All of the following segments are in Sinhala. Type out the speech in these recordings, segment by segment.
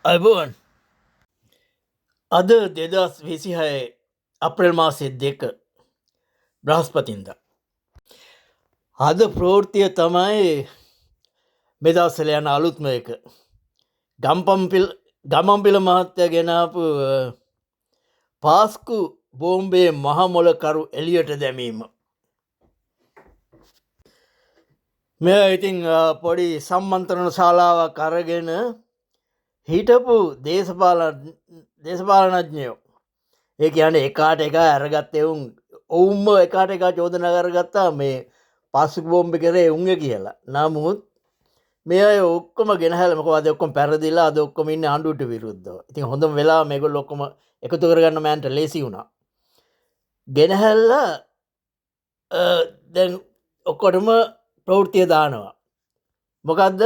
අයිබෝවන්, අද 2026 අප්‍රේල් මාසයේ 2 බ්‍රහස්පතින්දා. අද ප්‍රවෘත්තිය තමයි මේ දවස්වල යන අලුත්ම එක. ගම්පම්පිල ගමන්පිල මහත්තයා ගෙන ආපු පාස්කු බෝම්බේ මහ මොලකරු එළියට දැමීම. මෙයා ඉතින් පොඩි සම්මන්ත්‍රණ ශාලාවක් අරගෙන හිටපු දේශපාලනඥයෝ, ඒ කියන්නේ එකාට එක අරගත්ත එවුන් ඔවුන්ම එකාට එක චෝදනා කරගත්තා මේ පාස්කු බෝම්බ කරේ උන්ගේ කියලා. නමුත් මේ අය ඔක්කොම ගෙනහැලා, මොකද අද ඔක්කොම පැරදිලා අද ඔක්කොම ඉන්නේ ආණ්ඩුවට විරුද්ධව. ඉතින් හොඳම වෙලාව මේගොල්ලෝ ඔක්කොම එකතු කරගන්න මෑන්ට ලේසි වුණා. ගෙනහැල්ලා දැන් ඔක්කොටම ප්‍රවෘත්තිය දානවා. මොකද්ද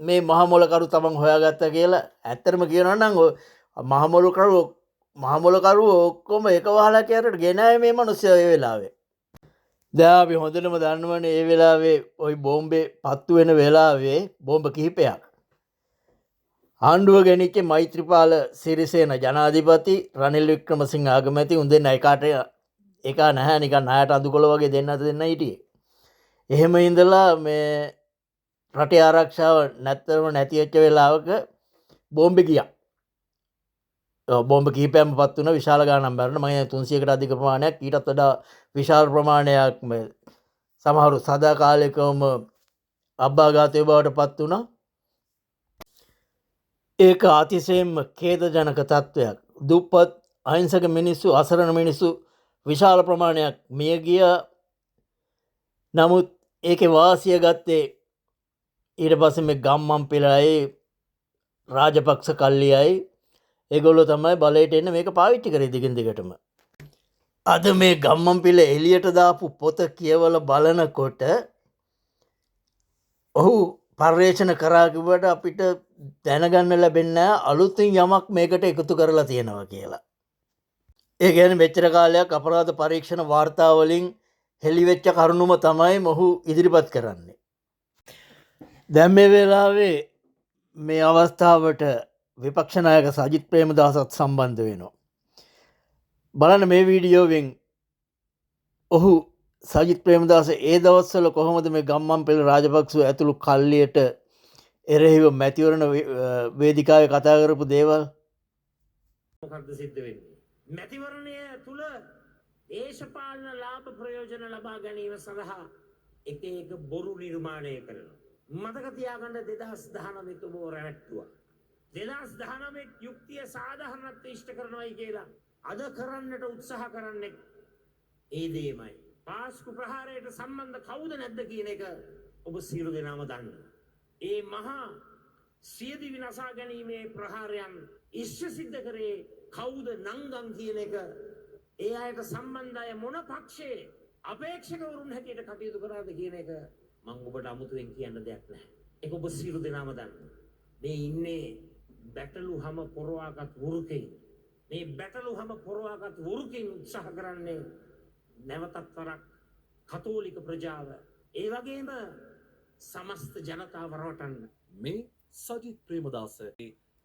මේ මහ මොලකරු තමන් හොයාගත්තා කියලා. ඇත්තටම කියනවා නම් ඔය මහ මොලකරු ඔක්කොම එක වහලා කියරට ගෙන ආවේ මේ මිනිස්සු ඒ වෙලාවේ. දැන් අපි හොඳටම දන්නවනේ ඒ වෙලාවේ ওই බෝම්බේ පත්තු වෙන වෙලාවේ බෝම්බ කිහිපයක් ආණ්ඩුව ගෙනිච්ච මෛත්‍රීපාල සිරිසේන ජනාධිපති, රනිල් වික්‍රමසිංහ අගමැති, උන් දෙන්න එකාට එක නැහැ, නිකන් ණයට අඳුකොළ වගේ දෙන්න දෙන්න හිටියේ. එහෙම ඉඳලා මේ රටේ ආරක්ෂාව නැත්තරම නැති වෙච්ච වෙලාවක බෝම්බේ ගියා. බෝම්බ කිහිපයක්ම පත් වුණා, විශාල ගාණක් මැරුණා. මම හිතන්නේ 300කට අධික ප්‍රමාණයක්, ඊටත් වඩා විශාල ප්‍රමාණයක් මේ සමහරු සදාකාලිකවම අබ්බාඝාතය බවට පත් වුණා. ඒක අතිශයින්ම ඛේදජනක තත්ත්වයක්. දුප්පත් අහිංසක මිනිස්සු, අසරණ මිනිස්සු විශාල ප්‍රමාණයක් මිය ගියා. නමුත් ඒකේ වාසිය ගත්තේ ඊට පස්සේ මේ ගම්මන් පිළයි රාජපක්ෂ කල්ලියයි ඒගොල්ලෝ තමයි බලයට එන්න මේක පාවිච්චි කරේ දිගින් දිගටම. අද මේ ගම්මන් පිළ එළියට දාපු පොත කියවලා බලනකොට ඔහු පර්යේෂණ කරා කිව්වට අපිට දැනගන්න ලැබෙන්නේ නැහැ අලුතින් යමක් මේකට එකතු කරලා තියෙනවා කියලා. ඒ කියන්නේ මෙච්චර කාලයක් අපරාධ පරීක්ෂණ වාර්තා වලින් හෙළි වෙච්ච කරුණුම තමයි මොහු ඉදිරිපත් කරන්නේ. දැන් මේ වෙලාවේ මේ අවස්ථාවට විපක්ෂ නායක සජිත් ප්‍රේමදාසත් සම්බන්ධ වෙනවා. බලන්න මේ වීඩියෝවෙන් ඔහු සජිත් ප්‍රේමදාස ඒ දවස්වල කොහොමද මේ ගම්මන්පිල රාජපක්ෂ ඇතුළු කල්ලියට එරෙහිව මැතිවරණ වේදිකාවේ කතා කරපු දේවල්. මොකක්ද සිද්ධ වෙන්නේ? මැතිවරණය තුල දේශපාලන ලාභ ප්‍රයෝජන ලබා ගැනීම සඳහා එක එක බොරු නිර්මාණය කරනවා. මතක තියාගන්න 2019 ඔබ රැවට්ටුවා. 2019 යුක්තිය සාධාරණත්වය ඉෂ්ට කරනවයි කියලා අද කරන්නට උත්සාහ කරන්නේ ඒ දෙයමයි. පාස්කු ප්‍රහාරයට සම්බන්ධ කවුද නැද්ද කියන එක ඔබ සියලු දෙනාම දන්නවා. ඒ මහා සියදිවි නසා ගැනීමේ ප්‍රහාරයන් ඉෂ්ට සිද්ධ කරේ කවුද නංගන් කියන එක, ඒ අයට සම්බන්ධ අය මොන පක්ෂයේ අපේක්ෂකවරුන් හැටියට කටයුතු කරාද කියන එක මං ඔබට අමුතුවෙන් කියන්න දෙයක් නැහැ. ඒක ඔබ සියලු දෙනාම දන්නවා. මේ ඉන්නේ බැටළු හැම පොරවාගත් වුරුකෙන්. මේ බැටළු හැම පොරවාගත් වුරුකෙන් උත්සාහ කරන්නේ නැවතත් වරක් කතෝලික ප්‍රජාව, ඒ වගේම සමස්ත ජනතාව රවටන්න. මේ සජිත් ප්‍රේමදාස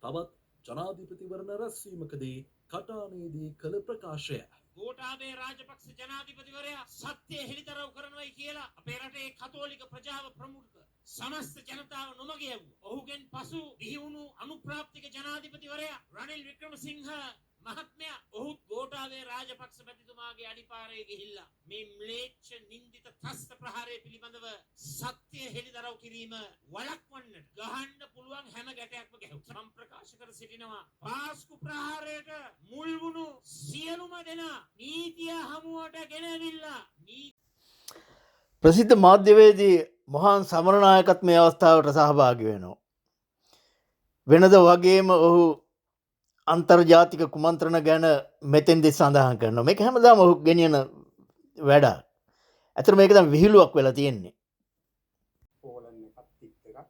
තවත් ජනාධිපතිවරණ රැස්වීමකදී කටානයේදී කළ ප්‍රකාශය. ගෝඨාභය රාජපක්ෂ ජනාධිපතිවරයා සත්‍යය හෙළිදරව් කරනවයි කියලා අපේ රටේ කතෝලික ප්‍රජාව ප්‍රමුඛ සමස්ත ජනතාව නොමග යවුවා. ඔහුගෙන් පසු බිහි වුණු අනුප්‍රාප්තික ජනාධිපතිවරයා රනිල් වික්‍රමසිංහ මහත්මයා, ඔහුත් ගෝඨාභය රාජපක්ෂ මැතිතුමාගේ අඩිපාරේ ගිහිල්ලා මේ ම්ලේච්ඡ නින්දිත ත්‍රස්ත ප්‍රහාරය පිළිබඳව සත්‍යය හෙළිදරව් කිරීම වළක්වන්නට ගහන්න පුළුවන් හැම ගැටයක්ම ගැහුවා. මම ප්‍රකාශ කර සිටිනවා පාස්කු ප්‍රහාරයට මුල් වුණු සියලුම දෙනා නීතිය හමුවට ගෙනවිල්ලා ප්‍රසිද්ධ මාධ්‍යවේදී මොහාන් සමරනායකත් මේ අවස්ථාවට සහභාගී වෙනවා. වෙනද වගේම ඔහු අන්තර්ජාතික කුමන්ත්‍රණ ගැන මෙතෙන්දි සඳහන් කරනවා. මේක හැමදාම ඔහු ගෙනියන වැඩක්. ඇත්තට මේක දැන් විහිළුවක් වෙලා තියෙන්නේ. පෝලන් එකක් තිත් එකක්.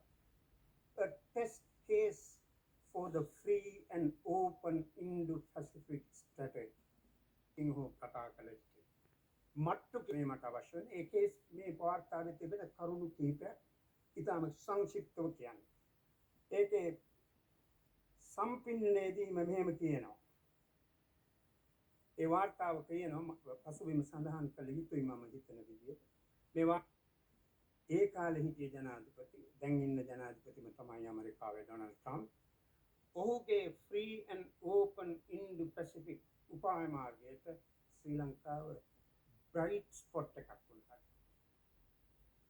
A test case for the free and open Indo-Pacific strategy. ඉන් ඔහු කතා කළ යුතුයි. මට්ටු මේ මට අවශ්‍ය වෙන ඒ කේස් මේ වාර්තාවේ තිබෙන කරුණු කිහිපයක් ඉතාම සංක්ෂිප්තව කියන්න. ඒකේ සම්පින්නයේදීම මෙහෙම කියනවා. ඒ වාර්තාව කියනවා, පසුබිම සඳහන් කළ යුතුයි මම හිතන විදියට. මේවා ඒ කාලේ හිටිය ජනාධිපති, දැන් ඉන්න ජනාධිපතිම තමයි ඇමරිකාවේ ඩොනල්ඩ් ට්‍රම්ප්. ඔහුගේ free and open Indo-Pacific උපාය මාර්ගයට ශ්‍රී ලංකාව බ්‍රයිට් ස්පොට් එකක් වුණා.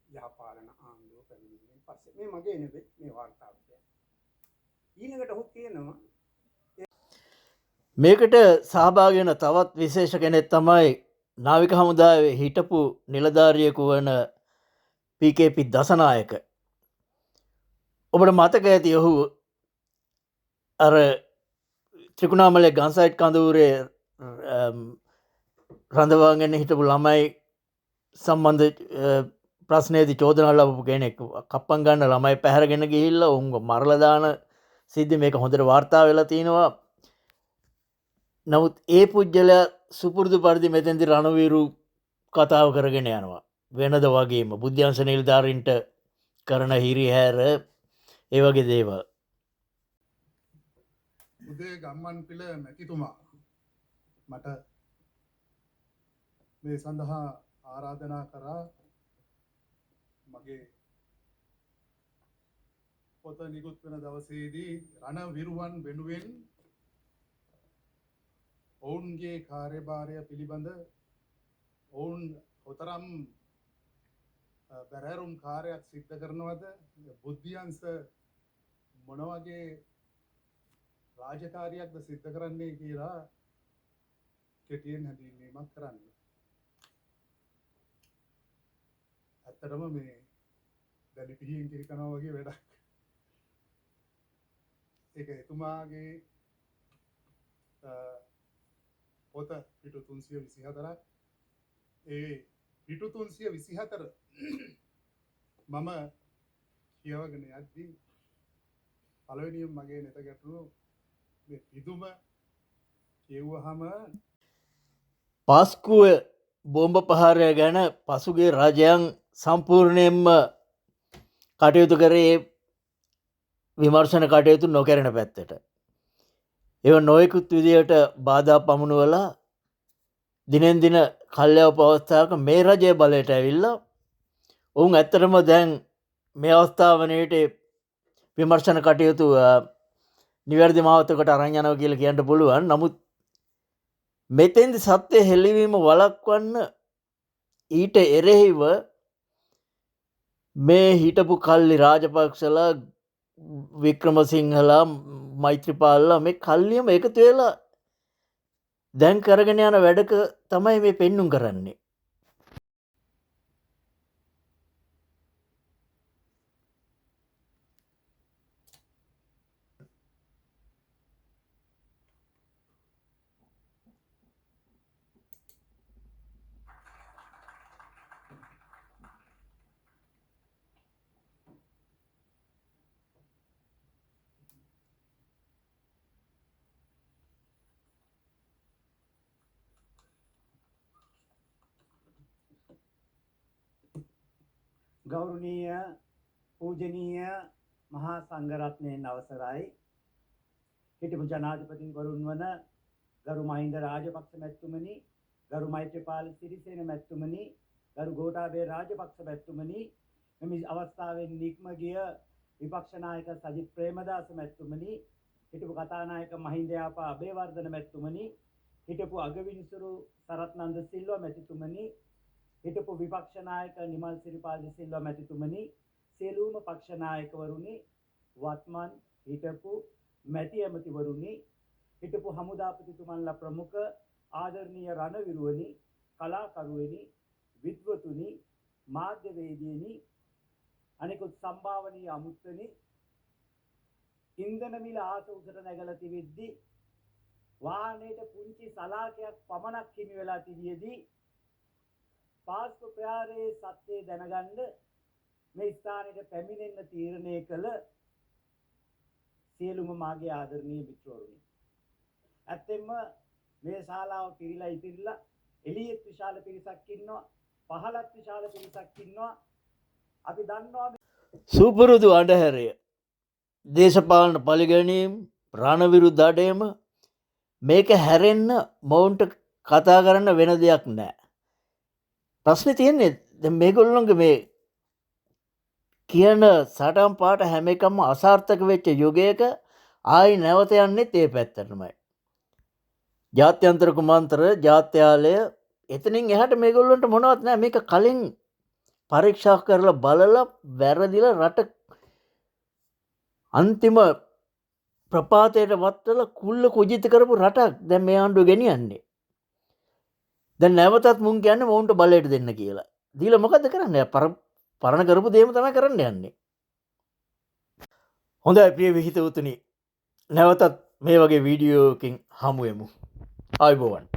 යහපාලන ආණ්ඩුව පැමිණීමෙන් පස්සේ. මේ මගේ නෙවෙයි, මේ වාර්තාව කියන්නේ. ඊළඟට ඔහු කියනවා, මේකට සහභාගී වෙන තවත් විශේෂ කෙනෙක් තමයි නාවික හමුදාවේ හිටපු නිලධාරියෙකු වන පී.කේ.පී. දසනායක. ඔබට මතක ඇති ඔහු අර ත්‍රිකුණාමලයේ ගන්සයිට් කඳවුරේ රඳවාගෙන හිටපු ළමයි සම්බන්ධ ප්‍රශ්නයේදී චෝදනා ලැබපු කෙනෙක්. කප්පම් ගන්න ළමයි පැහැරගෙන ගිහිල්ලා ඔවුන්ව මරලා දාන සිද්ධි මේක හොඳට වාර්තා වෙලා තිනවා. නමුත් ඒ පුජ්‍යලයා සුපුරුදු පරිදි මෙතෙන්දි රණවීරු කතාව කරගෙන යනවා. වෙනද වගේම බුද්ධ්‍යංශ නිලධාරීන්ට කරන හිරිහැර ඒ වගේ දේවල්. උදේ ගම්මන්පිල මැතිතුමා මට මේ සඳහා ආරාධනා කරා. මගේ පොත නිකුත් වෙන දවසේදී රණවිරුවන් වෙනුවෙන් ඔවුන්ගේ කාර්යභාරය පිළිබඳ, ඔවුන් කොතරම් බැරෑරුම් කාර්යයක් සිද්ධ කරනවද, බුද්ධියංශ මොන වගේ රාජකාරියක්ද සිද්ධ කරන්නේ කියලා කෙටියෙන් හැඳින්වීමක් කරන්න. ඇත්තටම මේ දැලි පිහියෙන් කිරි කනවා වගේ වැඩක්. ඒක එතුමාගේ පොත පිටු 324ක්. ඒ පිටු 324 මම කියවගෙන යද්දී පළවෙනියෙන් මගේ නෙත ගැටුණු මේ පිදුම කියවුවහම, පාස්කුව බෝම්බ ප්‍රහාරය ගැන පසුගිය රජයන් සම්පූර්ණයෙන්ම කටයුතු කරේ විමර්ශන කටයුතු නොකරන පැත්තට. ඒව නොයෙකුත් විදියට බාධා පමුණුවලා දිනෙන් දින කල්යවපු අවස්ථාවක මේ රජය බලයට ඇවිල්ලා ඔවුන් ඇත්තටම දැන් මේ අවස්ථාව වන විට විමර්ශන කටයුතු නිවැරදි මාවතකට අරන් යනවා කියලා කියන්න පුළුවන්. නමුත් මෙතෙන්දි සත්‍ය හෙළිවීම වළක්වන්න ඊට එරෙහිව මේ හිටපු කල්ලි රාජපක්ෂලා, වික්‍රමසිංහලා, මෛත්‍රීපාලලා මේ කල්ලියම එකතු වෙලා දැන් කරගෙන යන වැඩක තමයි මේ පෙන්නුම් කරන්නේ. ගෞරවනීය පූජනීය මහා සංඝරත්නයන් අවසරයි. හිටපු ජනාධිපතිවරුන් වන ගරු මහින්ද රාජපක්ෂ මැතිතුමනි, ගරු මෛත්‍රීපාල සිරිසේන මැතිතුමනි, ගරු ගෝඨාභය රාජපක්ෂ මැතිතුමනි, මෙම අවස්ථාවෙන් නික්ම ගිය විපක්ෂ නායක සජිත් ප්‍රේමදාස මැතිතුමනි, හිටපු කතානායක මහින්ද යාපා අබේවර්ධන මැතිතුමනි, හිටපු අගවිනිසුරු සරත් නන්ද සිල්වා මැතිතුමනි, හිටපු විපක්ෂ නායක නිමල් සිරිපාල ද සිල්වා මැතිතුමනි, සියලුම පක්ෂ නායකවරුනි, වත්මන් හිටපු මැති ඇමතිවරුනි, හිටපු හමුදාපතිතුමන්ලා ප්‍රමුඛ ආදරණීය රණවිරුවනි, කලාකරුවනි, විද්වතුනි, මාධ්‍යවේදීනි, අනෙකුත් සම්භාවනීය අමුත්තනි, ඉන්ධන මිල ආස උසට නැගලා තිබෙද්දී වාහනයට පුංචි සලාකයක් පමණක් හිමි වෙලා තිබියදී පාස්කු ප්‍රහාරයේ සත්‍යය දැනගන්න මේ ස්ථානයට පැමිණෙන්න තීරණය කළ සියලුම මාගේ ආදරණීය මිත්‍රවරුනි, ඇත්තෙන්ම මේ ශාලාව පිරීලා ඉතිරිලා එළියෙත් විශාල පිරිසක් ඉන්නවා, පහළත් විශාල පිරිසක් ඉන්නවා. අපි දන්නවා සුපුරුදු අඳුරය දේශපාලන පරිගැනීම්, රණවිරු දඩයම මේක හැරෙන්න මොවුන්ට කතා කරන්න වෙන දෙයක් නෑ. ප්‍රශ්නේ තියෙන්නේ දැන් මේගොල්ලොන්ගේ මේ කියන සටන් පාට හැම එකම අසාර්ථක වෙච්ච යුගයක ආයි නැවත යන්නෙත් ඒ පැත්තටමයි. ජාත්‍යන්තර කුමන්ත්‍ර ජාත්‍යාලය එතනින් එහාට මේගොල්ලොන්ට මොනවත් නෑ. මේක කලින් පරීක්ෂා කරලා බලලා වැරදිලා රට අන්තිම ප්‍රපාතයට වත්වලා කුල්ල කුජිත කරපු රටක් දැන් මේ ආණ්ඩුව ගෙනියන්නේ. දැන් නැවතත් මුන් කියන්නේ මොවුන්ට බලයට දෙන්න කියලා. දීලා මොකද්ද කරන්නේ? පරණ කරපු දේම තමයි කරන්න යන්නේ. හොඳයි ප්‍රිය විහිතවතුනි, නැවතත් මේ වගේ වීඩියෝ එකකින් හමු වෙමු. ආයුබෝවන්.